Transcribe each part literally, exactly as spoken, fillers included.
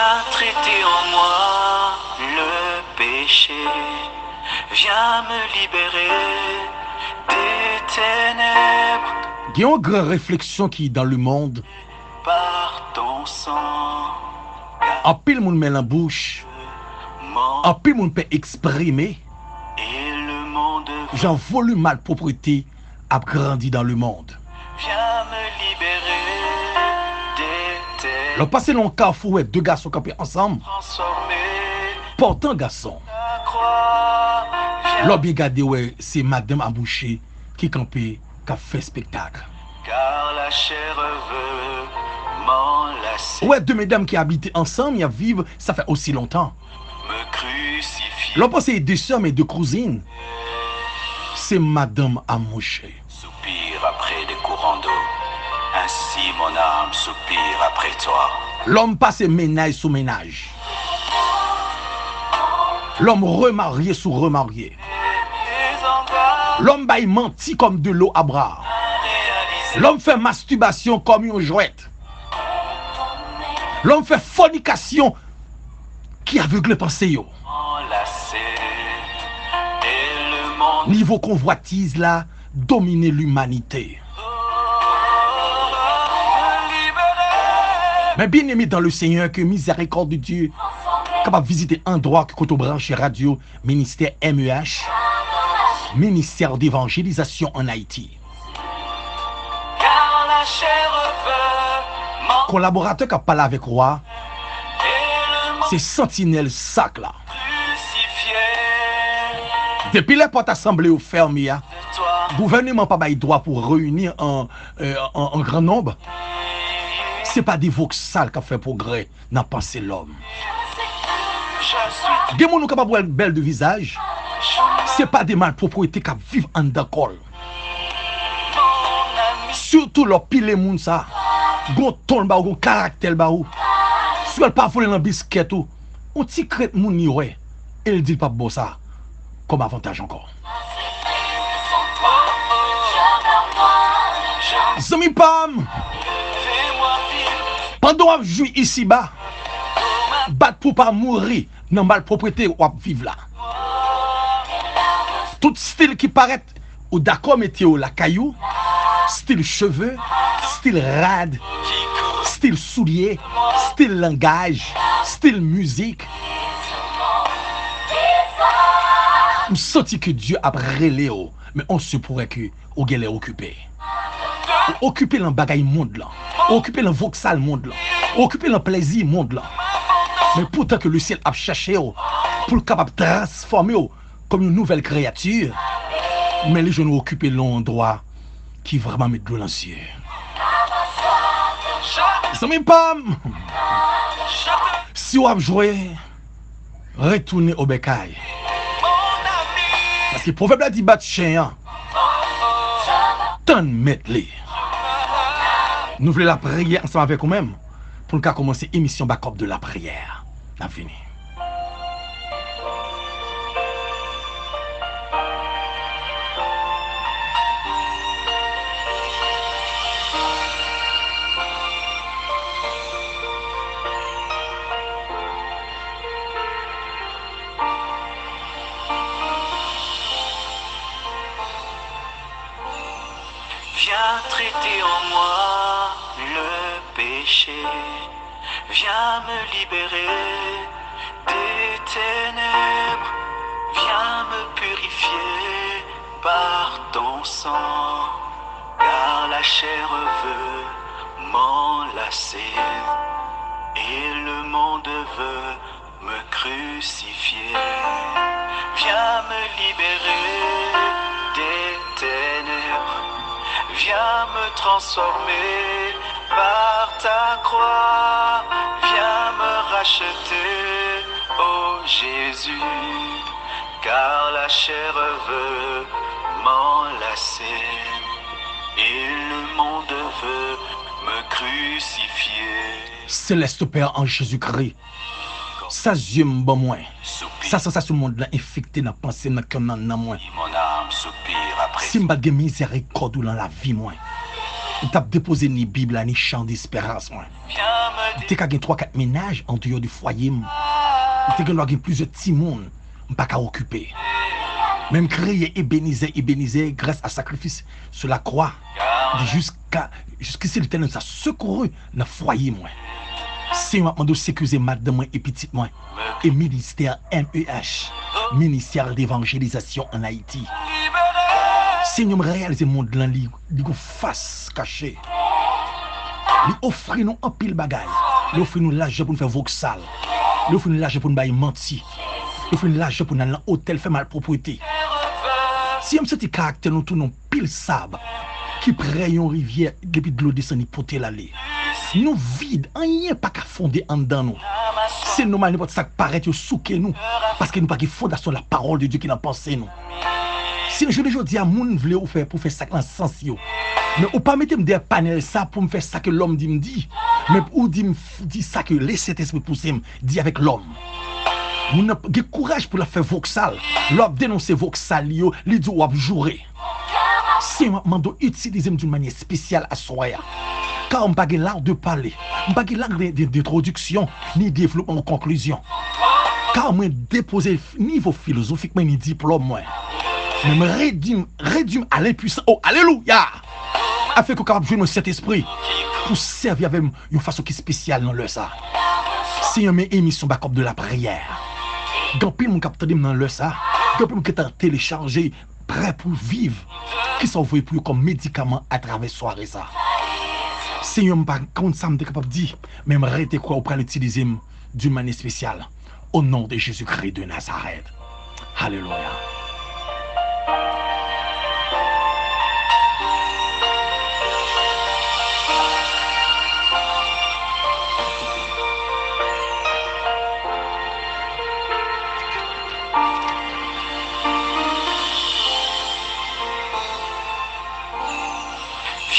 Viens traiter en moi le péché, viens me libérer des ténèbres. Gen yon gran refleksyon ki dans le monde. Par ton sang, anpil moun men nan bouch, mon anpil moun pè eksprime et le monde veut jan volim malpwoprete ap grandi dans le monde. Viens me libérer des ténèbres. Lè w pase nan yon kafou, w wè de gason kanpe ansanm, transformé, pòtan gason. Ta croix, viens. Lè w byen gade, w wè se madanm amouche ki kanpe, k ap fè espektak. Car la chair veut m'enlacer. Ou wè de medam ki abite ansanm, y ap viv, sa fè osi lontan. Me crucifier. Lè w panse de sè, men de kouzin, se madanm amouche. Soupir après des courants d'eau. Ainsi mon âme soupire après toi. Lòm pase mennaj sou mennaj. Lòm remarye sou remarye. Lòm bay manti kòm de lo a bra. Lòm fè mastibasyon kòm yon jwèt. Lòm fè fònikasyon ki avegle panse yo. Nivo konvwatiz la domine limanite. Men byeneme dans le Seigneur, ke mizèrikòd de Dye kapab vizite andwa ke kote w branche radyo Ministè M E H, Ministère d'Évangélisation en Haïti. Kolaboratè k ap pale avèk ou a, se santinèl sak la. Depi lè pòt asanble yo fèmen a, gouvèneman pa bay dwa pou reyini an, euh, an, an gran nonb. Se pa de voksal k ap fè pwogrè nan panse lòm. Gen moun ou kapab wè l bèl de vizaj, se pa de malpwoprete k ap viv anndan kò l. Sitou lè w pile moun sa, gon ton l ba ou, gon karaktè l ba ou. Si w wè l pa vole nan biskèt ou, yon ti krent moun li wè, e l di l p ap ba w sa kòm avantaj ankò. Zanmi pa m, pandan w ap jwi isiba, bat pou w pa mouri nan malpwoprete w ap viv la. Tout stil ki parèt, ou dakò mete yo lakay ou, stil cheve, stil rad, stil soulye, stil langaj, stil mizik. M santi ke Dye ap rele w, men on se pourrait ke ou genlè okipe. Ou okipe lan bagay mond lan. Ou okipe lan voksal mond lan. Ou okipe lan plèzi mond lan. Men poutan ke lesyèl ap chèche w pou l kapab transfòme w kòm yon nouvèl kreyati, men li jwenn ou okipe lan yon andwa ki vrèman met dlo nan zye. Zanmi pa m, si w ap jwe, retounen obèkay. Paske pwovèb la di bat chen an, tann mèt li. Nou vle lapriyè ansanm avèk ou menm pou n ka kòmanse emisyon Backup de la Prière. N ap vini. Viens traiter en moi le péché. Viens me libérer des ténèbres. Viens me purifier par ton sang. Car la chair veut m'enlacer et le monde veut me crucifier. Viens me libérer des ténèbres. Viens me transformer par ta croix. Viens me racheter, ô Jésus, car la chair veut m'enlacer et le monde veut me crucifier. Céleste Père, en Jésus-Christ, sa zye m ban mwen, sa sansasyon mond lan enfekte nan panse m, nan kè m, nan nanm mwen. Si m pa t gen mizèrikòd ou lan lavi mwen, m t ap depoze ni Bib la, ni Chant d'Espérance mwen. M te ka gen twa kat mennaj andeyò de fwaye m. M te gen dwa gen plizyè timoun m pa ka okipe. Men m kriye Ebenezè, Ebenezè, gras a sakrifis sou lakwa, jiska, jiskaske Letènèl sa sekouri nan fwaye mwen. Senyè, m ap mande w sekirize madanm mwen e pitit mwen. E ministè M E H, Ministère d'Évangélisation en Haïti. Senyè, m reyalize mond lan, li, li gon fas kache. Li ofri nou anpil bagay. Li ofri nou lajan pou n fè voksal. Li ofri nou lajan pou n bay manti. Li ofri nou lajan pou n al nan otèl fè malpwoprete. Senyè, m santi karaktè nou tou nan pil sab ki pre yon rivyè, depi dlo desann, li pote l ale. Nou vid, anyen pa ka fonde anndan nou. Se nòmal, nenpòt sa k parèt, yo souke nou, paske nou pa gen fondasyon la parole de Dieu ki nan panse nou. Si jounen jodi a, moun vle ou fè pou fè sa k nan sans yo, men ou pa mete m dèyè panèl sa pou m fè sa ke lòm di m di, men ou di m f-, di sa ke Lesentespri pouse m di avèk lòm. Moun nan gen kouraj pou l ap fè voksal. Lè w ap denonse voksal li yo, li di w ap joure. Senyè, m ap mande w itilize m d'une manière spéciale aswè a. Kar m pa gen lang de pale, m pa gen lang de, de, d'entwodiksyon, ni devlopman ou konklizyon. Kar mwen depoze nivo filozofik mwen, ni diplòm mwen. Men m redi m, redi m a lenpwisan. Oh, alelouya! Afin ke w kapab jwenn mwen Sentespri pou sèvi avè m yon fason ki espesyal nan lè sa. Senyè, men emisyon Backup de la Prière. Gen anpil moun k ap tande m nan lè sa. Gen anpil moun ki t ap telechaje, prè pou viv. Kisa w voye pou yo kòm medikaman atravè sware sa? Senyè, m pa konn sa m te kapab di, men m rete kwè ou pral itilize m d'une manière spéciale. Au nom de Jésus-Christ de Nazareth. Alelouya.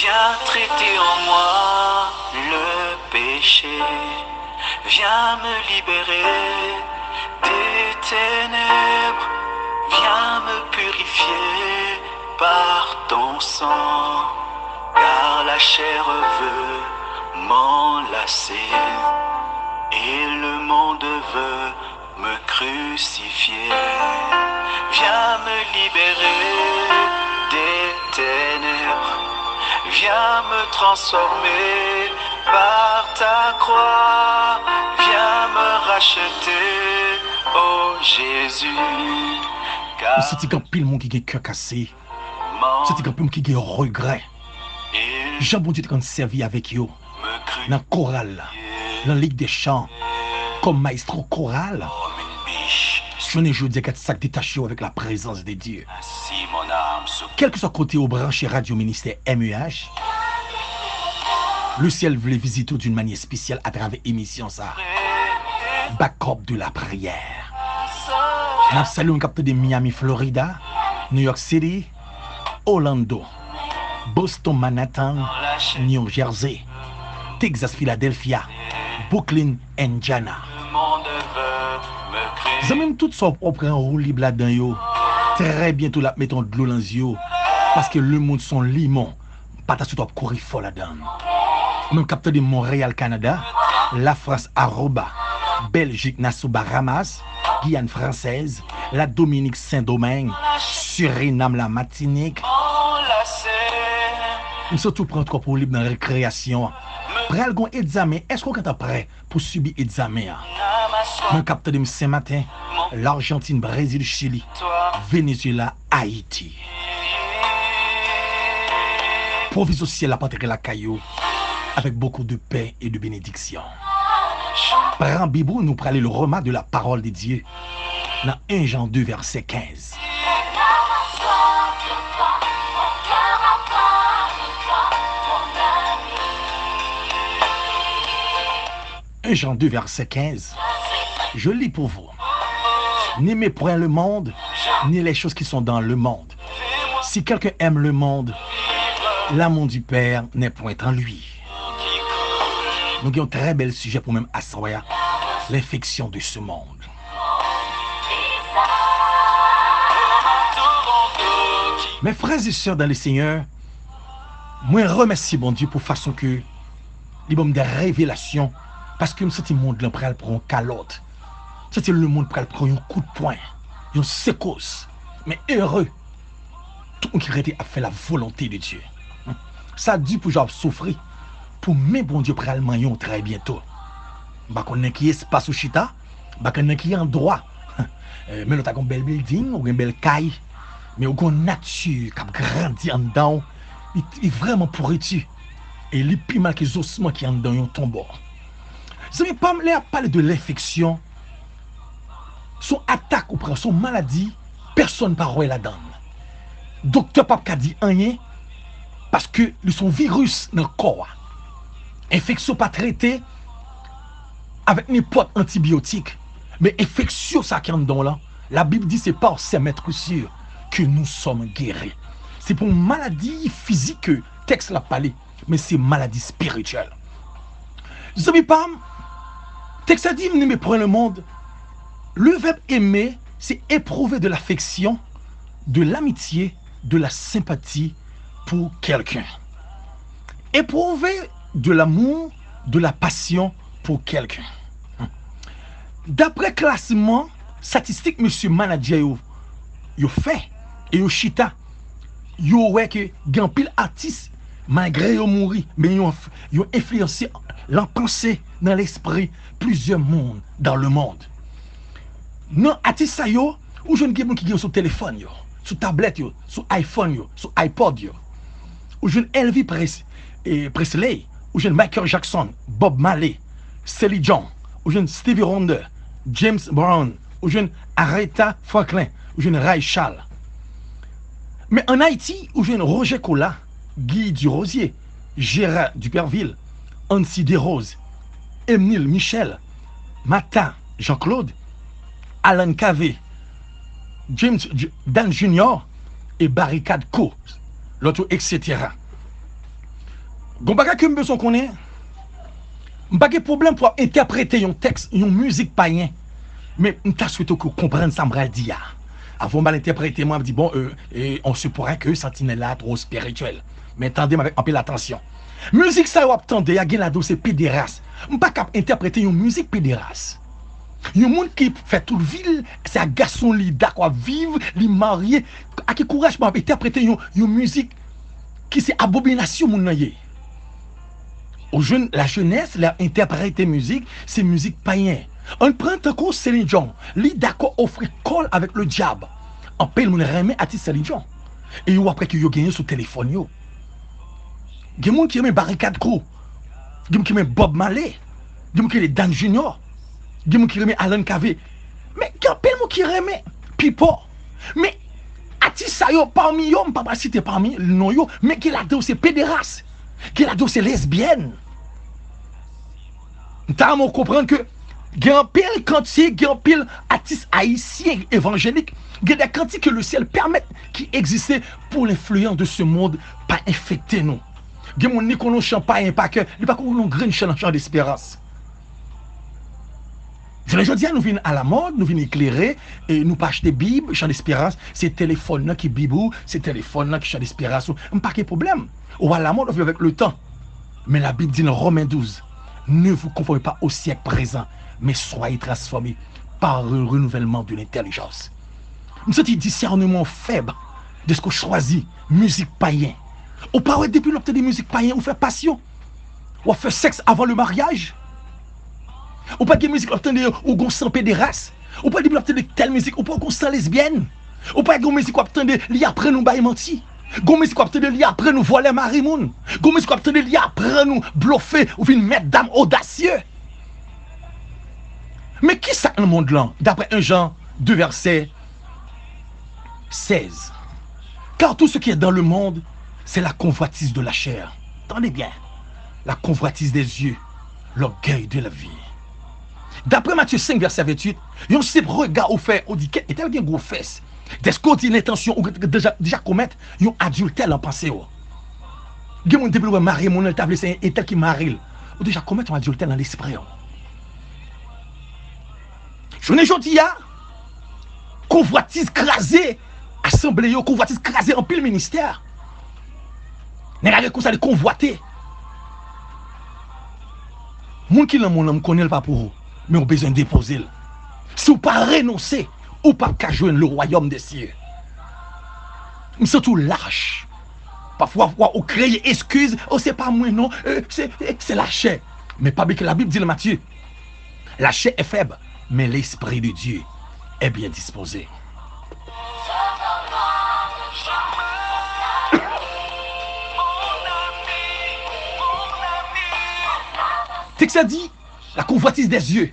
Viens traiter en moi le péché. Viens me libérer des ténèbres. Viens me purifier par ton sang. Car la chair veut m'enlacer et le monde veut me crucifier. Viens me libérer des ténèbres. Viens me transformer par ta croix. Viens me racheter, oh Jésus. Car m santi gen anpil moun ki gen kè kase. M santi gen anpil moun ki gen regrè. Jan Bondye te konn sèvi avèk yo nan koral la, nan Ligue des Chants, kòm maestro koral. Jounen jodi a, gad sa k detache yo avèk la prezans de Dye. Kèlkeswa kote ou branche radyo ministè M E H, lesyèl vle vizite w d'une manière spéciale atravè emisyon sa. Backup de la Prière. N ap salye moun k ap tande Miami, Florida, New York City, Orlando, Boston, Manhattan, New Jersey, Texas, Philadelphia, Brooklyn, Indiana. Zanmi m, tout sa w pran woulib ladan yo, trè byento l ap mete yon dlo nan zye w, paske lemonn se yon limon, pa ta sot w ap kouri fò ladan l. Ou menm k ap tande Montréal, Canada, Lafrans, Aruba, Bèljik, Nassau, Bahamas, Guyane Française, Ladominik, Sendomeng, Sirinam, Lamatinik. M santi w pran twòp woulib nan rekreyasyon an. Pral gon egzamen, èske w gentan prè pou sibi egzamen an? Mwen k ap tande m Senmaten, Lajantin, Brezil, Chili, Venezuela, Ayiti. Pwovizyon syèl la ap antre lakay ou avec beaucoup de paix et de bénédiction. Pran Bib ou, nou prale le remas de la parole de Dieu nan un Jean deux verset quinze. Un Jean deux verset quinze. Je lis pour vous. N'aimez point le monde, ni les choses qui sont dans le monde. Si quelqu'un aime le monde, l'amour du Père n'est point en lui. Nou gen yon trè bèl sijè pou menm aswè a, l'infection de ce monde. Mes frères et sœurs dans le Seigneur, mwen remèsye Bondye pou fason ke Li ban m de revelasyon, paske m santi mond lan pral pran yon kalòt. M santi lemonn pral pran yon kout pwen, yon sekous. Men ere tout moun ki rete ap fè la volonte de Dye. Sa di pou jan w ap soufri, pou men Bondye pral manyen w trè byento. M pa konn nan ki espas ou chita, m pa konn nan ki andwa. Eh, men lè w ta gen yon bèl bilding, ou gen bèl kay, men ou gen yon nati k ap grandi anndan w, li, li vrèman pouriti. E li pi mal ke zosman ki anndan yon tonbo. Zanmi pa m, lè y ap pale de lenfeksyon, se yon atak ou pran, se yon maladi, pèsonn pa wè ladan l. Doktè p ap ka di anyen, paske li se yon viris nan kò a. Enfeksyon pa trete avèk nenpòt antibiyotik, men enfeksyon sa ki anndan w lan, Labib di se par ses meurtrissures que nous sommes guéris. Se pou maladi fizik ke tèks la pale, men se maladi espirityèl. Zanmi pa m, tèks la di, m renmen pran lemonn. Le verbe aimer, c'est éprouver de l'affection, de l'amitié, de la sympathie pour quelqu'un. Éprouver de l'amour, de la passion pour quelqu'un. Daprè klasman statistik mesye manadjè yo, yo fè, e yo chita, yo wè ke gen anpil atis, malgre yo mouri, men yo, yo enfliyanse nan panse, nan lespri plizyè moun dans le monde. Nan atis sa yo, ou jwenn gen moun ki gen yo sou telefòn yo, sou tablèt yo, sou iPhone yo, sou iPod yo. Ou jwenn Elvis Pres-, eh, Presley, ou jwenn Michael Jackson, Bob Marley, Celine Dion, ou jwenn Stevie Wonder, James Brown, ou jwenn Aretha Franklin, ou jwenn Ray Charles. Men ann Ayiti, ou jwenn Roger Colas, Guy Durosier, Gérard Dupervil, Ancy Desroses, Emnil Michel, Mata Jean-Claude, Alan Cavé, James J-, Dan Junior e Barikad Co. Lòt yo, et cetera. Gon bagay ke m bezwen konnen, m pa gen pwoblèm pou ap entèprete yon tèks, yon mizik payen, men m ta swete ke w konprann sa m pral di a. Avan w mal entèprete mwen, ap di, bon, euh, et on se pourrait que Santinèl la twò espirityèl. Men tande m avèk anpil atansyon. Mizik sa yo ap tande a, gen ladan yo se pederas. M pa ka ap entèprete yon mizik pederas. Yon moun ki fè tout vi l, se ak gason li dakò ap viv, li marye. A ki kouraj pou ap entèprete yon, yon mizik ki se abominasyon moun nan ye? Ou jwenn lajenès, lè y ap entèprete mizik, se mizik payen. Ann pran tankou Celine Dion, li dakò ofri kò l avèk ledyab. Anpil moun renmen atis Celine Dion. E yo ap wè ke yo gen yo sou telefòn yo. Gen moun ki renmen Barikad Co. Gen moun ki renmen Bob Marley. Gen moun ki renmen Dan Junior. Gen moun ki renmen Alan Cavé. Men gen anpil moun ki renmen Pipo. Men atis sa yo, pami yo, m pa pral site pami non yo, men gen ladan yo se pederas. Gen ladan yo se lesbyèn. M ta renmen w konprann ke gen anpil kantik, gen anpil atis ayisyen evanjelik, gen de kantik ke le syèl pèmèt ki egziste pou lenfliyans de se mond pa enfekte nou. Gen moun li konn yon chan payen pa kè, li pa konn yon grenn chan nan chan desperans. Jounen jodi a, nou vin alamòd, nou vin eklere, e nou pa achte Bib, chan desperans, se telefòn nan ki Bib ou, se telefòn nan ki chan desperans ou. M pa gen pwoblèm. Ou alamòd, ou viv avèk letan. Men Labib di nan Romen douz, ne vous conformez pas au siècle présent, mais soyez transformés par le renouvellement de l'intelligence. M santi disèneman w fèb dèske w chwazi mizik payen. Ou pa wè depi lè w ap tande mizik payen, ou fè pasyon. W ap fè sèks avan le maryaj. Ou pa gen mizik w ap tande, ou gon san pederas. Ou pa depi w ap tande tèl mizik, ou pa gon san lesbyèn. Ou pa gon mizik w ap tande, li aprann ou bay manti. Gon mizik w ap tande, li aprann ou vòlè mari moun. Gon mizik w ap tande, li aprann ou blofe, ou vin mèt dam odasye. Men kisa k nan mond lan, daprè un Jan de vèsè sèz? Car tout ce qui est dans le monde, c'est la convoitise de la chair. Tande byen. La convoitise des yeux, l'orgueil de la vie. Daprè Matye senk vèsè venntuit, yon senp rega ou fè, ou di, kèt, entèl gen gwo fès. Dèske ou di lentansyon ou deja, deja komèt yon adiltè nan panse w. Gen moun depi l wè mari moun nan, li ta vle se entèl ki mari l. Ou deja komèt yon adiltè nan lespri w. Jounen jodi a, konvwatiz kraze asanble yo, konvwatiz kraze anpil ministè. Nèg la gen konsa li konvwate. Moun ki lanmò w lan, m konnen l pa pou ou, men w bezwen depoze l. Si w pa renonse, ou p ap ka jwenn le royaume des cieux. M santi w lach. Pafwa, w, ou kreye eskiz, o, se pa mwen non, e, se, e, se lachè. Men pa bliye ke Labib di nan Matye, la chair est faible, mais l'Esprit de Dieu est bien disposé. Tèks la di, la convoitise des yeux.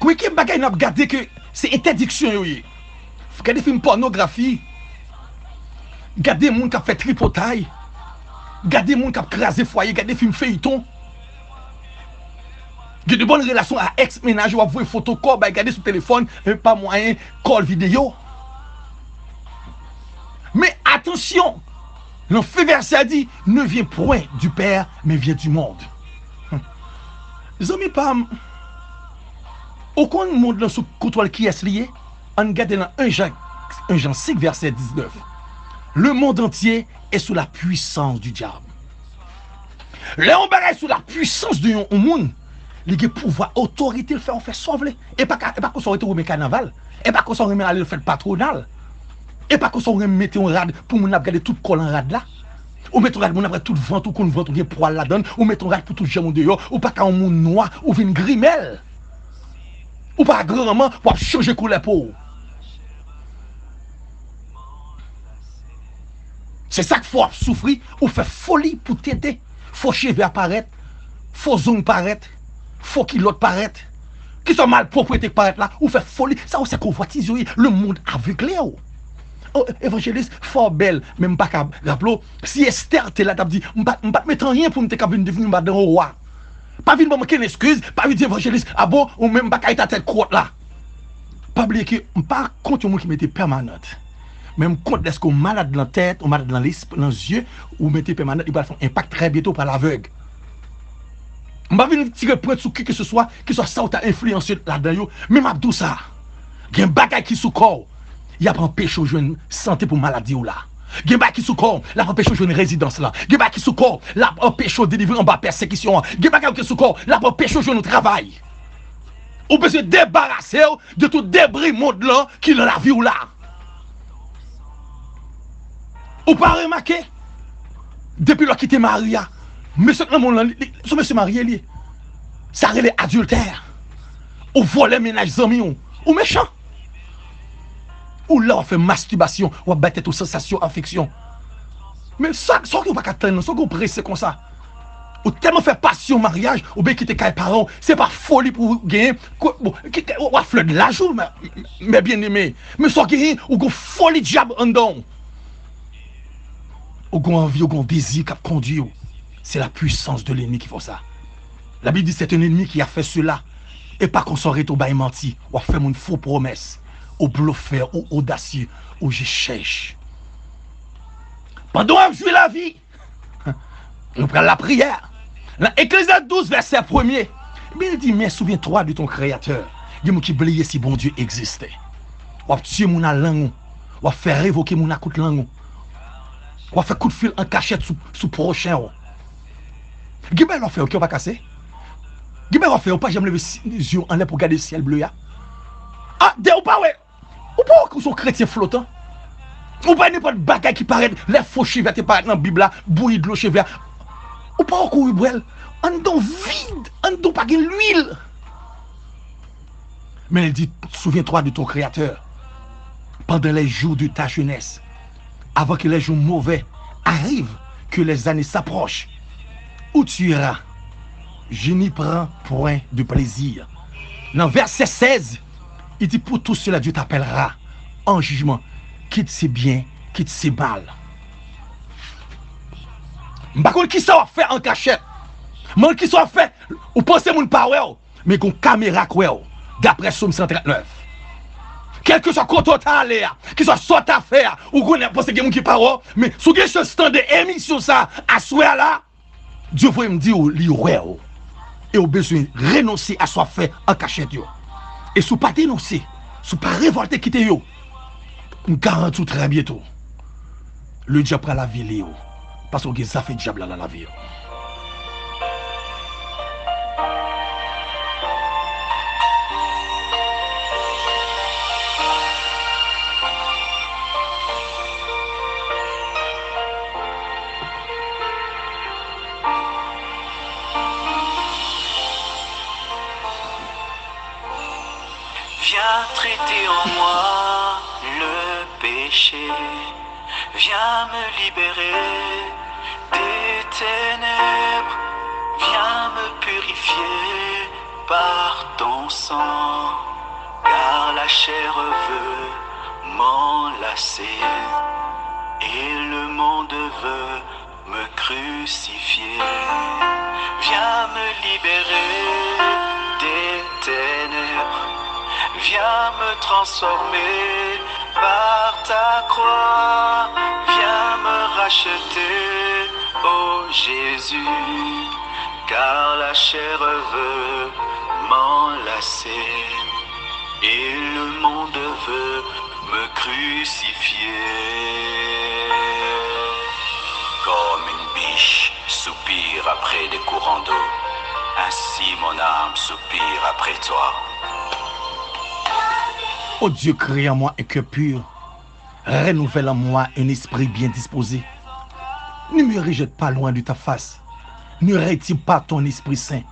Kouye ki bagay n ap gade ke se entèdiksyon yo ye. Gade fim pònografi, gade moun k ap fè tripotay, gade moun k ap kraze fwaye, gade fim feyton. Gen de bòn relasyon a èks mennaj ou, w ap voye foto kò w bay gade sou telefòn, e, pa mwayen call videyo. Men atansyon, nan fen vèsè a di, ne viens point du Père, mais viens du monde. Zanmi pa m, ou konn mond lan sou kontwòl kiyès li ye? Ann gade nan en Jan, en Jan senk vèsè diznèf. Le monde entier est sous la puissance du diable. Lè yon bagay sou la puissance de yon, yon moun, li gen pouvwa, otorite, l fè w fè sa w vle. E pa ka, e pa konsa w rete renmen kanaval. E pa konsa w renmen ale nan fèt patwonal. E pa konsa w renmen mete yon rad pou moun ap gade tout kò l an rad la. Ou mete yon rad, moun ap gade tout vant ou, konn vant ou gen pwal ladan l. Ou mete yon rad pou tout janm ou deyò. Ou pa ka yon moun nwa, ou vin grimèl. Ou pa granman, w ap chanje koulè po w. Se sa k fè w ap soufri, ou fè foli pou tete. Fo cheve a parèt, fo zong parèt, fo kilòt parèt. Kiswa malpwoprete k parèt la, ou fè foli. Sa yo se konvwatiz yo ye, le monde aveugle w. O, evanjelis, fò w bèl, men m pa ka raple w, si Estè te la, t ap di, m pa, m pa t mete anyen pou m te ka vin devni madan owa. Pa vin ban m okenn eskiz, pa vin di evanjelis, a bon, ou menm pa ka rete atè kwòt la. Pa bliye ke m pa kont yon moun ki mete pèmanant. Men m kont lèske w malad nan tèt, ou malad nan lespri, nan zye, ou mete pèmanant, li pral fè yon enpak trè byento, ou pral avèg. M pa vin tire pwent sou kikeseswa, kiswa sa w ta enfliyanse ladan yo, men m ap di w sa. Gen bagay ki sou kò w, y ap anpeche w jwenn sante pou maladi w la. Gen bagay ki sou kò w, l ap anpeche w jwenn rezidans lan. Gen bagay ki sou kò w, l ap anpeche w delivre anba pèsekisyon an. Gen bagay ki sou kò w, l ap anpeche w jwenn yon travay. Ou bezwen debarase w de tout debri mond lan ki nan lavi w la. Ou pa remake? Depi lè w kite mari a, mesye k nan mond lan, li, li, se yon mesye marye li ye. Sa rele adiltè. Ou vòlè mennaj zanmi w. Ou mechan. Ou la w ap fè mastibasyon, w ap bay tèt ou sansasyon, afeksyon. Men sa, sa w gen w pa ka tann nan, sa w gen w prese konsa. Ou tèlman fè pasyon maryaj, oubyen kite kay paran w, se pa foli pou w genyen, bon, w ap flèt laj ou, mè, mè byeneme. Men sa w genyen, ou gen foli dyab anndan w. Ou gen anvi, ou gen dezi k ap kondwi w. Se la puissance de l'ennemi ki fè w sa. Labib di, c'est un ennemi qui a fait cela. E pa konsa w rete w bay manti, w ap fè moun fo pwomès, ou blofè, ou odasye, ou je chèch. Pandan w ap jwi lavi, nou pral lapriyè. Nan Eklezya douz, vèsè premye, Bib di, mais souviens-toi de ton Créateur. Gen moun ki bliye si Bondye egziste. W ap tiye moun a lang ou. W ap fè revoke moun a kout lang ou. W ap fè kout fil an kachèt sou, sou pwochen w. Gen bagay w ap fè yo ke w pa kase. Gen bagay w ap fè yo pa janm leve si, zye w anlè pou gade syèl ble a. A, de ou pa wè. Ou pa wè ke w se yon kretyen flotan? Ou pa wè nenpòt bagay ki parèt, lè fo cheve a te parèt nan Bib la, bouyi dlo cheve a. Ou pa wè w kouri bwè l? Anndan w vid, anndan w pa gen lwil. Men li di, souviens-toi de ton Créateur pendant les jours de ta jeunesse, avant que les jours mauvais arrivent, que les années s'approchent, où tu iras, je n'y prends point de plaisir. Nan vèsè sèz, li di, pour tout cela, Dieu t'appellera en jugement, kit se byen, kit se mal. M pa konn kisa w ap fè an kachèt. M pa konn kisa w ap fè. Ou panse moun pa wè w, men gon kamera k wè w, daprè Sòm san trannèf. Kèlkeswa kote w ta ale a, kiswa sa w ta fè a, ou konnen, panse gen moun ki pa wè w, men si w gen chans tande emisyon sa a, aswè a la, Dye voye m di w, li wè w. E w bezwen renonse a sa w ap fè an kachèt yo. E si w pa denonse, si w pa revòlte kite yo, m garanti w trè byento, le dyab pral avili w, paske w gen zafè dyab la nan lavi w. Viens traiter en moi le péché. Viens me libérer des ténèbres. Viens me purifier par ton sang. Car la chair veut m'enlacer et le monde veut me crucifier. Viens me libérer des ténèbres. Viens me transformer par ta croix. Viens me racheter, ô Jésus, car la chair veut m'enlacer et le monde veut me crucifier. Comme une biche soupire après des courants d'eau, ainsi mon âme soupire après toi. Ô Dieu, crée en moi un cœur pur, renouvelle en moi un esprit bien disposé. Ne me rejette pas loin de ta face, ne retire pas ton Esprit Saint,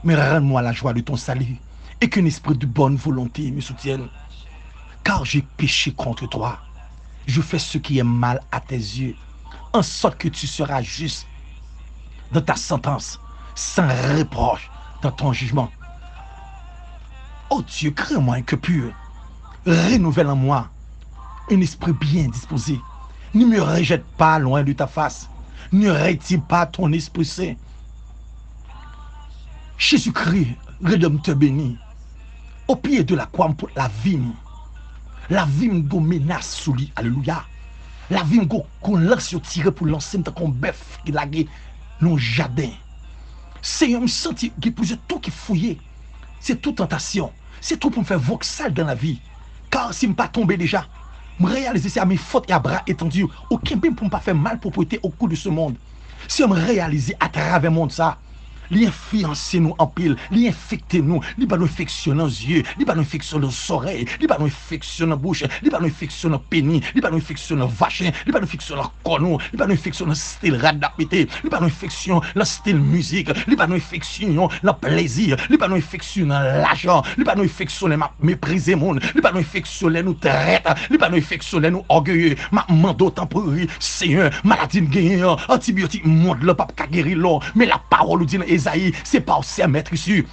mais rends-moi la joie de ton salut, et qu'un esprit de bonne volonté me soutienne. Car j'ai péché contre toi. Je fais ce qui est mal à tes yeux, en sorte que tu seras juste dans ta sentence, sans reproche dans ton jugement. Ô Dieu, crée en moi un cœur pur, renouvelle en moi un esprit bien disposé. Ne me rejette pas loin de ta face, ne retire pas ton Esprit Saint. Jésus-Christ, Rédempteur béni, au pied de la croix, m pot lavi m. Lavi m gon menas sou li, alelouya. Lavi m gon, gon lans yo tire pou lanse m tankou yon bèf ki lage nan yon jaden. Senyè, m santi gen plizyè twou ki fouye. Se twou tantasyon. Se twou pou m fè voksal dan lavi. Kar si m pa tonbe deja, m reyalize se a mes fautes et à bras étendus ou kenbe m pou m pa fè malpwoprete au cou de ce monde. Senyè, m reyalize atravè mond sa, li enfliyanse nou anpil, li enfekte nou, li ba nou enfeksyon nan zye, li ba nou enfeksyon nan zòrèy, li ba nou enfeksyon nan bouch, li ba nou enfeksyon nan peni, li ba nou enfeksyon nan vajen, li ba nou enfeksyon nan kò nou, li ba nou enfeksyon nan stil rad n ap mete, li ba nou enfeksyon nan stil mizik, li ba nou enfeksyon nan plezi, li ba nou enfeksyon nan lajan, li ba nou enfeksyon lè m ap meprize moun, li ba nou enfeksyon lè nou trèt, li ba nou enfeksyon lè nou ògeye. M ap mande w tanpri, Senyè, maladi n genyen an, antibiyotik mond lan p ap ka geri l non, men lapawòl ou di nan Ezayi, c'est par ses meurtrissures,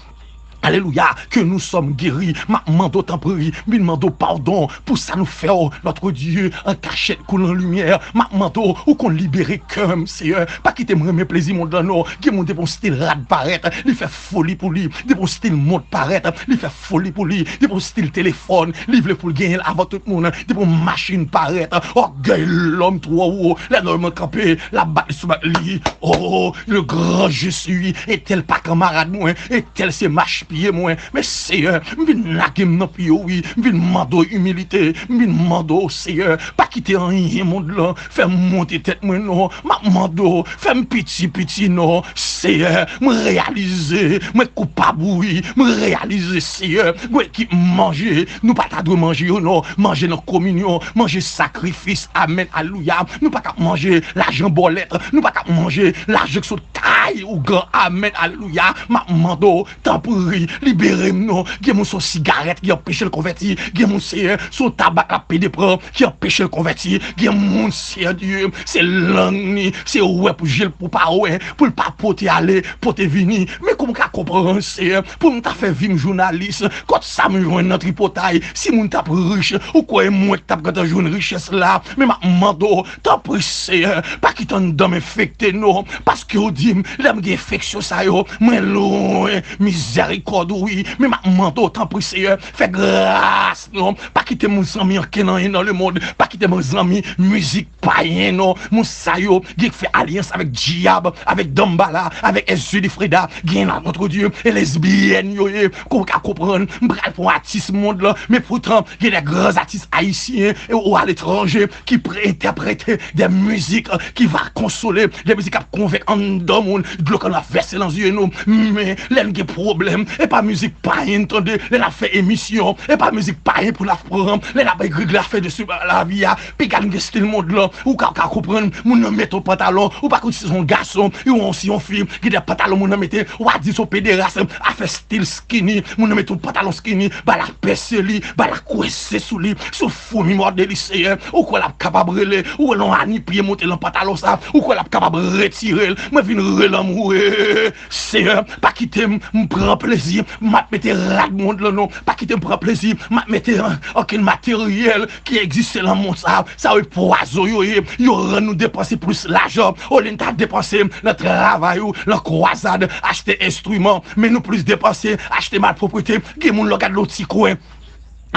alelouya, que nous sommes guéris. M ap mande w tanpri, m vin mande w padon pou sa nou fè w, notre Dieu, an kachèt kou nan limyè. M ap mande w, ou konn libere kè m, Senyè. Pa kite m renmen plezi mond lan non. Gen moun depi yon stil rad parèt, li fè foli pou li. Depi yon stil mont parèt, li fè foli pou li. Depi yon stil telefòn, li vle pou l genyen l avan tout moun. Depi yon machin parèt, ògèy lòm twò wo. Lè lòm kanpe, l ap bat li sou bat li. Oh, le grand je suis, entèl pa kanmarad mwen, entèl se machpye mwen. Men Seyè, m vin lage m nan pye w wi, m vin mande w imilite, m vin mande w Seyè, pa kite anyen mond lan fè m monte tèt mwen non. M ap mande w, fè m piti piti non. Seyè, m reyalize mwen koupab wi, m reyalize Seyè, gen ki manje nou pa ta dwe manje yo non. Manje nan kominyon, manje sakrifis, amèn, alelouya. Nou pa t ap manje lajan bòlèt, nou pa t ap manje lajan k sot kay ougan, amèn, alelouya. M ap mande w, tanpri, libere m non. Gen moun se yon sigarèt ki anpeche l konvèti, gen moun Seyè se yon tabak l ap pede pran ki anpeche l konvèti, gen moun Seyè Dye se lang ni, se wè pou je l pou pa wè, pou l pa pote ale, pote vini. Men kòman w ka konprann Seyè, pou m ta fè vi m jounalis, kot sa m jwenn nan tripotay? Si moun t ap rich, ou kwè mwen t ap gentan jwenn richès la? Men m ap mande w, tanpri Seyè, pa kite anndan m enfekte non, paske w di m lè m gen enfeksyon sa yo, mwen lwen mizèrikòd ou wi. Men m ap mande w, tanpri Seyè, fè gras non, pa kite m zanmi ankenn anyen nan lemonn, pa kite m zanmi mizik payen non. Moun sa yo gen k fè alyans avèk dyab, avèk danmbala, avèk Ezidi Freda, gen la notre Dieu, e lesbyèn yo ye. Kòman w ka konprann, m pral pran atis mond lan, men poutan gen de gran atis ayisyen e ou aletranje ki pre entèprete de mizik ki va konsole, de mizik k ap konvenk anndan moun, Dlo kann ap vèse nan zye nou. Men lè n gen pwoblèm, e pa mizik payen n tande. Lè n ap fè emisyon, e pa mizik payen pou n ap pran. Lè n ap regle afè de lavi a, piga n gen stil mond lan. Ou ka, ou ka konprann, moun nan mete yon pantalon, ou pa konn si se yon gason, ou si yon fi, gen de pantalon moun nan mete, w a di se yon pederas, afè stil skinny, moun nan mete yon pantalon skinny, ba l ap pèse li, ba l ap kwese sou li, sou foumi mòde li, Seyè, ou kwè l ap kapab rele, ou wè yon ani pye monte nan pantalon sa, ou kwè l ap kapab retire l, mwen vin rele anmwe, Seyè, pa kite m, m pran plezi, m ap mete rad mond lan non, pa kite m pran plezi, m ap mete an, okenn materyèl ki egziste nan mond sa, sa yo pwazon yo ye, yo rann nou depanse plis lajan, olye n ta depanse nan travay ou, nan kwazad, achte enstriman, men nou plis depanse, achte malpwoprete, gen moun lè w gade yon ti kwen.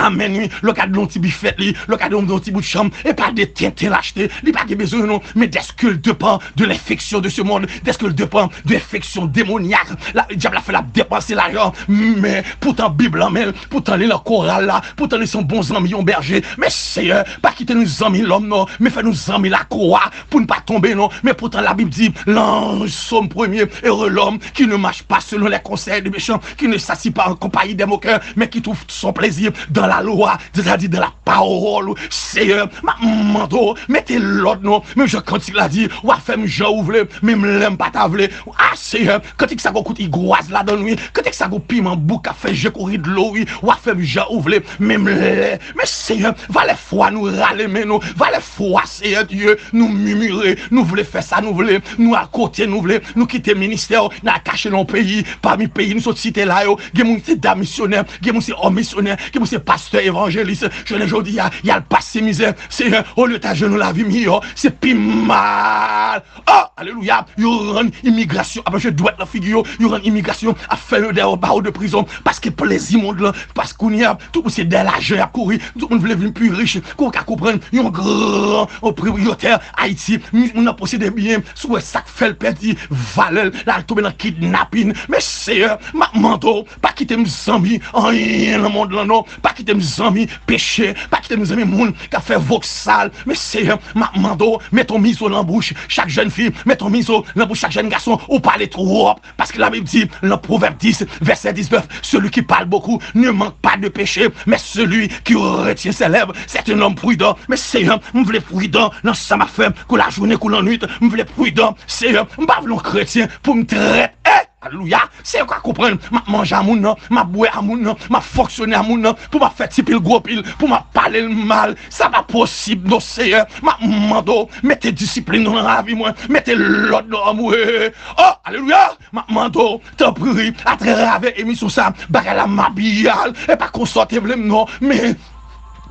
Amèn, wi. Lè w gade yon ti bifèt li, lè w gade yon ti bout chanm, e pa de tenten l achte, li pa gen bezwen non, men dèske l depan de l'infection de ce monde, dèske l depan de enfeksyon demonyak, la, dyab la fè l ap depanse lajan, men poutan Bib lan men l, poutan li nan koral la, poutan li se yon bon zanmi, yon bèje, men Seyè, pa kite nou zanmi lòm non, men fè nou zanmi lakwa, pou n pa tonbe non, men poutan Labib di, nan Sòm premye, heureux l'homme qui ne marche pas selon les conseils des méchants, qui ne s'assit pas en compagnie des moqueurs, mais qui trouve son plaisir dans la loi, c'est-à-dire dans la parole. Seyè, m ap mande w, mete lòd non. Menm jan kantik la di, w a fè m jan ou vle, menm lè m pa ta vle. A Seyè, kantik sa gon kout igwaz ladan l wi. Kantik sa gon piman bouk k ap fè je kouri dlo wi. W a fè m jan ou vle, menm lè. Men Seyè, valè fwa nou rale men nou. Valè fwa, Seyè Dye, nou mimire, nou vle fè sa nou vle, nou al kote nou vle, nou kite ministè w, n al kache nan yon peyi, pami peyi nou sot site la yo, gen moun ki te da misyonè, gen moun se òm misyonè, gen moun se pastè evanjelis, jounen jodi a, y al pase mizè, Seyè, olye ta jwenn yon lavi miyò, se pi mal. Oh, alelouya, yo rann imigrasyon ap jwe dwèt nan figi yo, yo rann imigrasyon ap fè yo dèyè bawo de prizon, paske plezi mond lan, paske kounye a, tout moun se dèyè lajan y ap kouri, tout moun vle vin pi rich, kou w ka konprann, yon gran, yon propriyetè Ayiti, moun nan posede byen, si w wè sa k fè l pèdi valè l, l al tonbe nan kidnapin, men Seyè, m ap mande w, pa kite m zanmi anyen nan mond lan non, pa kite m zanmi peche, pa kite m zanmi moun k ap fè voksal, men Seyè, m ap mande w, mete yon mizo nan bouch chak jèn fi, mete yon mizo nan bouch chak jèn gason, ou pale twòp, paske Labib di, nan Pwovèb dis, vèsè diznèf, celui qui parle beaucoup ne manque pas de péché, mais celui qui retient ses lèvres, c'est un homme prudent. Men Seyè, m vle pridan nan sa m ap fè, kou lajounen, kou lannwit, m vle pridan. Seyè, m pa vle yon kretyen pou m trèt. Eh! Alelouya! Seyè, ka konprann, m ap manje a moun nan, m ap bwè a moun nan, m ap fonksyone a moun nan, pou m ap fè ti pil gwo pil, pou m ap pale l mal. Sa pa posib non, Seyè. M ap mande w, mete disiplin nan lavi mwen, mete lòd nan anmwe. Oh, alelouya! M ap mande w, tanpri, atravè emisyon sa, bagay la mabiyal, e pa konsa w te vle m non, men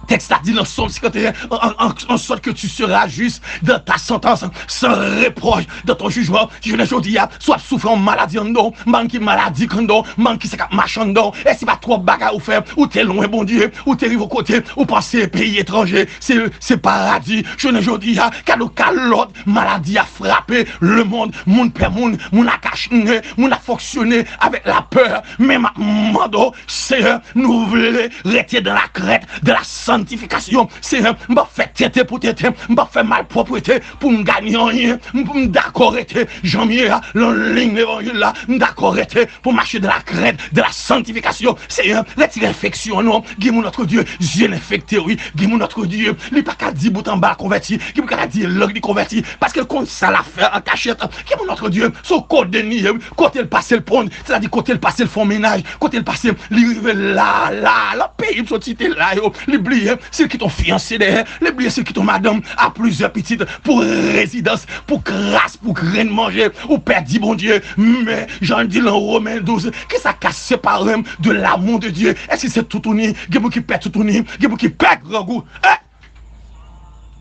tèks la di nan Sòm senkanteyen, en, en, en, en sorte que tu seras juste dans ta sentence, sans reproche dans ton jugement. Jounen jodi a, si w ap soufri yon maladi anndan w, m pa konn ki maladi k anndan w, m pa konn kisa k ap mache anndan w, e se pa twòp bagay ou fè, ou te lwen Bondye, ou te rive yon kote, ou panse peyi etranje, se, se paradi. Jounen jodi a, gade yon kalòt, maladi a frape lemonn, moun pè moun, moun ap kache nen, moun ap fonksyone avèk lapè, men m ap mande w, Seyè, nou vle rete dans la crainte de la sanctification. Seyè, m p ap fè tenten pou tenten, m p ap fè malpwòpte pou m ganye anyen. M, m dakò rete jan m ye a, nan liy levanjil la, m dakò rete pou m mache dans la crainte de la sanctification. Seyè, retire enfeksyon an non. Gen moun, Notre Dieu, zye l enfekte wi. Gen moun, Notre Dieu, li pa ka di bout anba l konvèti. Gen moun ki pa ka di lang li konvèti, paske l konn sa l ap fè an kachèt. Gen moun, Notre Dieu, se yon kodenn li ye wi. Kote l pase l ponn, sètadi kote l pase l fè yon mennaj, kote l pase li rive la, la, la peyi m sot site la yo. Li bliye si l kite yon fiyanse dèyè, li bliye si l kite yon madanm a plizyè pitit pou rezidans, pou kras, pou grenn manje. Ou pèdi Bondye. Men, jan l di nan Women douz, kisa k ka separe m de l'amour de Dieu? Èske se toutouni? Gen moun ki pè toutouni, gen moun ki pè grangou. Eh!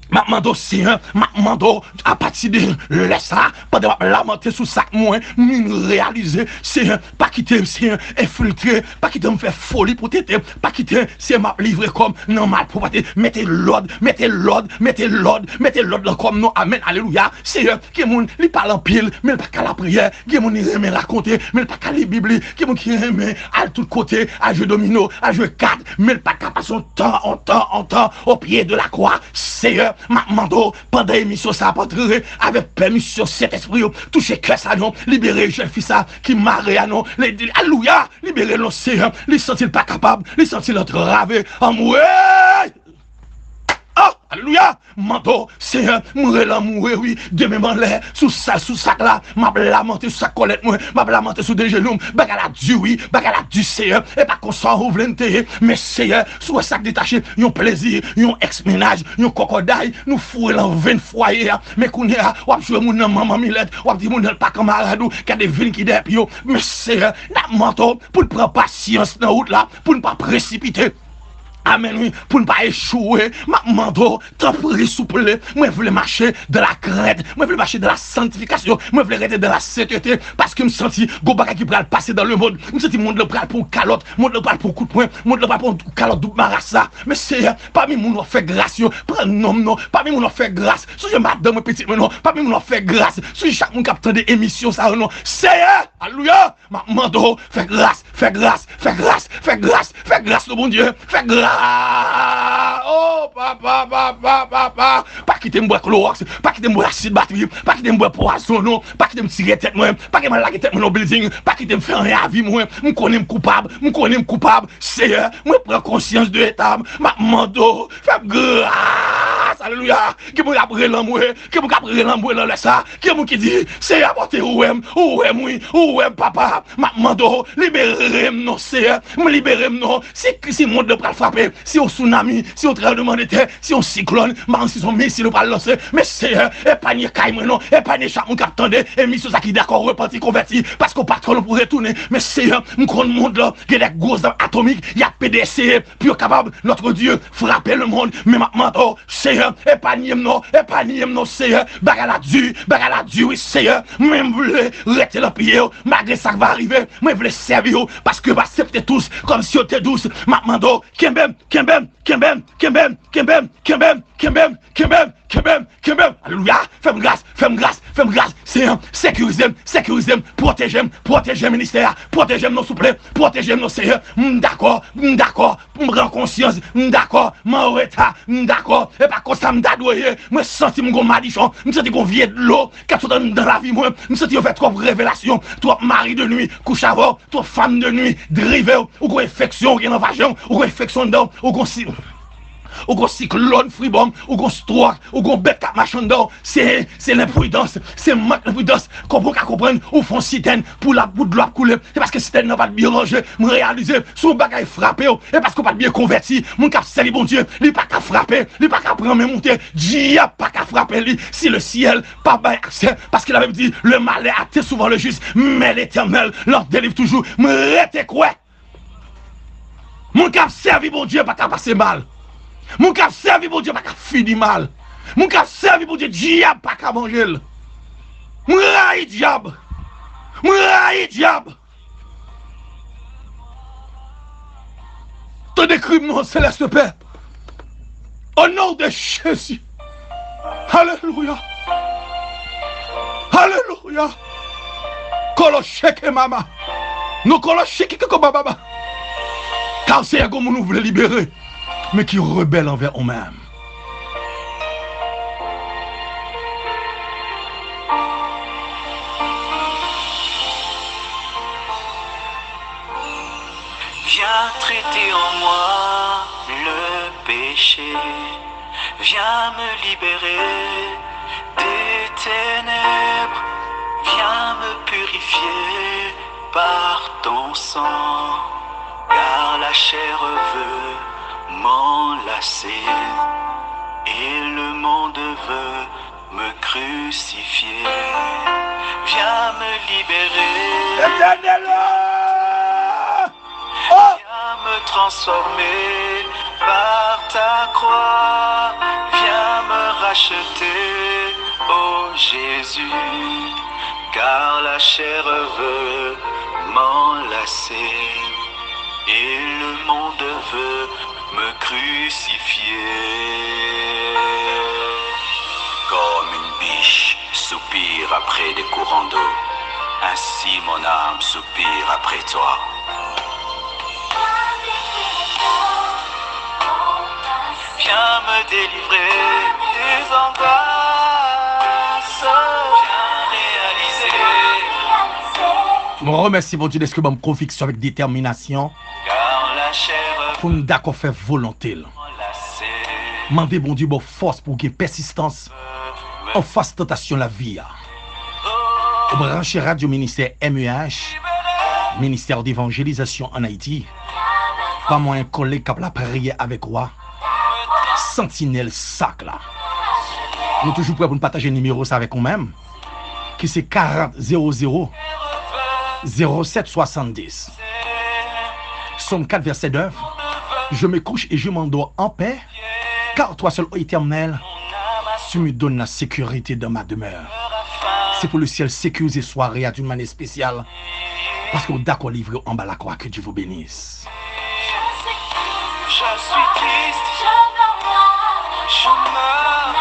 M ap mande w, Seyè, m ap mande w, apati de lè sa a, pandan m ap lamante sou sa k mwen, m vin reyalize, Seyè, pa kite m, Seyè, enfiltre, pa kite m fè foli pou tenten, pa kite, Seyè, m ap livre kò m nan malpwòpte. Mete lòd, mete lòd, mete lòd, mete lòd nan kò m non. Amèn, alelouya. Seyè, gen moun, li pale anpil, men l pa ka lapriyè. Gen moun, li renmen rakonte, men l pa ka li Bib li. Gen moun ki renmen al tout kote, al jwe domino, al jwe kat, men l pa ka pase yon tan, yon tan, yon tan au pied de la croix. Seyè, M ap mande w, pandan emisyon sa ap antre, avèk pèmisyon Sentespri w, touche kè sa non, libere jèn fi sa ki mare a non. Li, li, alelouya, libere l non, Seyè. Li santi l pa kapab, li santi l antrave. Anmwey! Oh, alelouya! M mande w, Seyè, m rele anmwey, wi. Demen m anlè, sou sa, sou sak la, m ap lamante sou sak kòlèt mwen, m ap lamante sou de jenou m. Bagay la di, wi, bagay la di, Seyè. E pa konsa ou vle n te ye, men Seyè, si w wè sa k detache, yon plezi, yon èks mennaj, yon kòkòday, nou foure l nan venn fwaye a. Men kounye a, w ap jwe moun nan manman milèt, w ap di moun nan l pa kanmarad ou, gade vin ki dèyè pye w. Men Seyè, n ap mande w pou n pran pasyans nan wout la, pou n pa presipite. Amèn, wi, pou n pa echwe. M ap mande w, tanpri, souple, mwen vle mache dans la crainte, mwen vle mache dans la sanctification, mwen vle rete dans la sainteté, paske m santi gon bagay ki pral pase dans le monde. M santi mond lan pral pran yon kalòt, mond lan pral pran yon kout pwen, mond lan pral pran yon kalòt doub marasa. Men Seyè, pami moun w ap fè gras yo, pran non m non, pami moun w ap fè gras, sonje madanm mwen, pitit mwen non, pami moun w ap fè gras, sonje chak moun k ap tande emisyon sa yo non. Seyè, alelouya, m ap mande w, fè gras, fè gras, fè gras, fè gras, fè gras non, Bondye, fè gras. Oh, papa, papa, papa. Pa kite m bwè klowòks, pa kite m bwè asid batri, pa kite m bwè pwazon non, pa kite m tire tèt mwen, pa kite m al lage tèt mwen nan bilding, pa kite m fè anyen a vi mwen. M konnen m koupab, m konnen m koupab. Seyè, mwen pran konsyans de eta m, m ap mande w, fè m gras, alelouya. Gen moun k ap rele anmwey, gen moun k ap rele anmwey nan lè sa, gen moun ki di, Seyè, pote ou wè m, ou wè m, wi, ou wè m, papa. M ap mande w, libere m non, Seyè, m libere m non. Si, si mond lan pral frape, si yon tsunami, si yon tranblemanntè, si yon siklòn, m pa konn si se yon misil yo pral lanse, men Seyè, epanye kay mwen non, epanye chak moun k ap tande emisyon sa ki dakò repanti, konvèti, paske w pa twò lwen pou retounen. Men Seyè, m konn mond lan gen de gwo zam atomik, y ap pede eseye pou yo kapab, notre Dieu, frape le monde. Men m ap mande w, Seyè, epanye m non, epanye m non, Seyè. Bagay la di, bagay la di, wi, Seyè. Mwen, m vle rete nan pye w, malgre sa k va rive. Mwen vle sèvi w, paske m aksepte tous comme si yo te dous. M ap mande w, kenbe m, kenbe m, kenbe m, kenbe m, kenbe m, kenbe m, kenbe m, kenbe m, kenbe m, kenbe m, kenbe m. Alelouya, fè m gras, fè m gras, fè m gras, Seyè, sekirize m, sekirize m, pwoteje m, pwoteje ministè a, pwoteje m non, souple, pwoteje m non, Seyè. M dakò, m dakò, m pran konsyans, m dakò, m an reta, m dakò, e pa konsa m ta dwe ye. Mwen santi m gon madichon, m santi gon vye dlo k ap sot anndan lavi mwen, m santi yo fè twòp revelasyon, twòp mari de nwi kouche avè w, twòp fanm de nwi drive w, ou gon enfeksyon, ou gen nan vajen w, ou gon enfeksyon anndan w, ou gon si, ou gon siklòn fribòm, ou gon stwòk, ou gon bèt k ap mache anndan w. Se, se lenpridans, se mank lenpridans. Kòman w ka konprann ou fè yon sitèn pou la, pou dlo ap koule? Se paske sitèn nan pa t byen ranje. Mwen reyalize, si yon bagay frape w, e paske w pa t byen konvèti. Moun k ap sèvi Bondye, li pa ka frape, li pa ka pran men moute. Dyab pa ka frape li. Si le ciel pa bay aksè, paske la Bib di, le malheur atteint souvent le juste, mais l'Éternel l'en délivre toujours. Mwen rete kwè. Moun k ap sèvi Bondye pa ka pase mal. Moun k ap sèvi Bondye pa ka fini mal. Moun k ap sèvi Bondye, dyab pa ka manje l. Mwen rayi dyab. Mwen rayi dyab. Tande kri m non, Selès Pè. O non de Jezi. Alelouya. Alelouya. Kolo sheke mama. Nou kolo sheke koko baba. Ka w Seyè gon moun ou vle libere, men ki rebèl anvè ou menm. Viens traiter en moi le péché. Viens me libérer des ténèbres. Viens me purifier par ton sang. Car la chair veut m'enlacer et le monde veut me crucifier. Viens me libérer. Éternel, oh! Viens me transformer par ta croix. Viens me racheter, ô Jésus, car la chair veut m'enlacer et le monde veut me crucifier. Comme une biche soupire après des courants d'eau, ainsi mon âme soupire après toi. Viens me délivrer Mwen remèsye Bondye dèske ban m konviksyon avèk detèminasyon pou m dakò fè volonte l. Mande Bondye ba w fòs pou w gen pèsistans anfas tantasyon lavi a. Ou branche radyo ministè M E H, Ministère d'Évangélisation en Haïti, pa mwayen kòlèg k ap lapriyè avèk ou a, Santinèl Sak la. Nou toujou prè pou n pataje nimewo sa avèk ou menm, ki se karant zewo zewo zewo sèt swasanndis. Sòm kat vèsè nèf, Je me couche et je m'endors en paix, car toi seul, ô Éternel, tu me donnes la sécurité dans ma demeure. Se pou lesyèl sekirize sware a d'une manière spéciale, paske w dakò livre w anba lakwa. Que Dieu vous bénisse. Je suis triste, je meurs,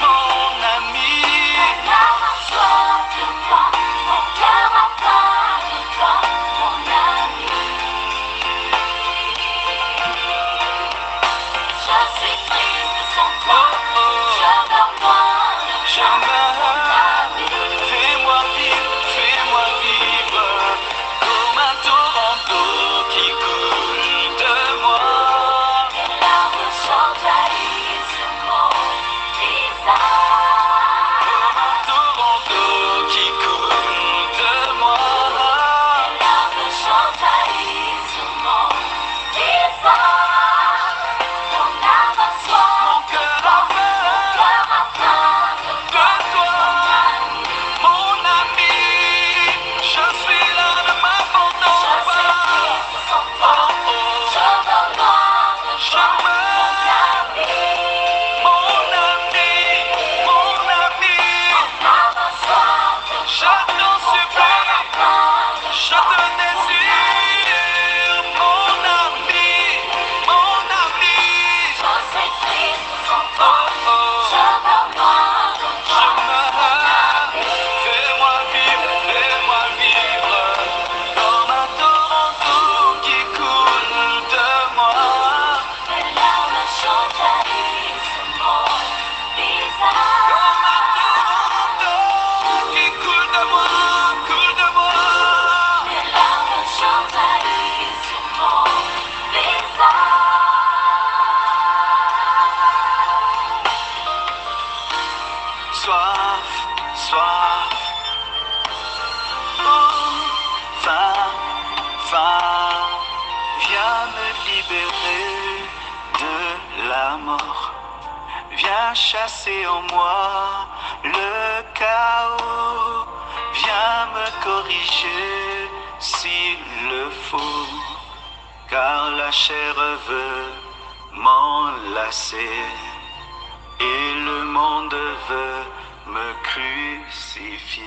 mon ami. Fais-moi vivre, fais-moi vivre comme un torrent d'eau qui coule de moi. Comme un torrent d'eau qui coule de moi. Mon cœur a faim de toi, mon ami. Je suis là, ne m'abandonne pas. Oh, oh. Je meurs, mon ami, mon ami. Je t'en supplie, je te désire, mon ami, mon ami. Oh, oh. Je meurs, fais-moi vivre, fais-moi vivre comme un torrent d'eau qui coule de moi. Comme un torrent d'eau qui coule de moi, coule de moi. Soif, soif. Oh, faim, faim. Viens me libérer de la mort. Viens chasser en moi le chaos. Viens me corriger s'il le faut. Car la chair veut m'enlacer et le monde veut me crucifier.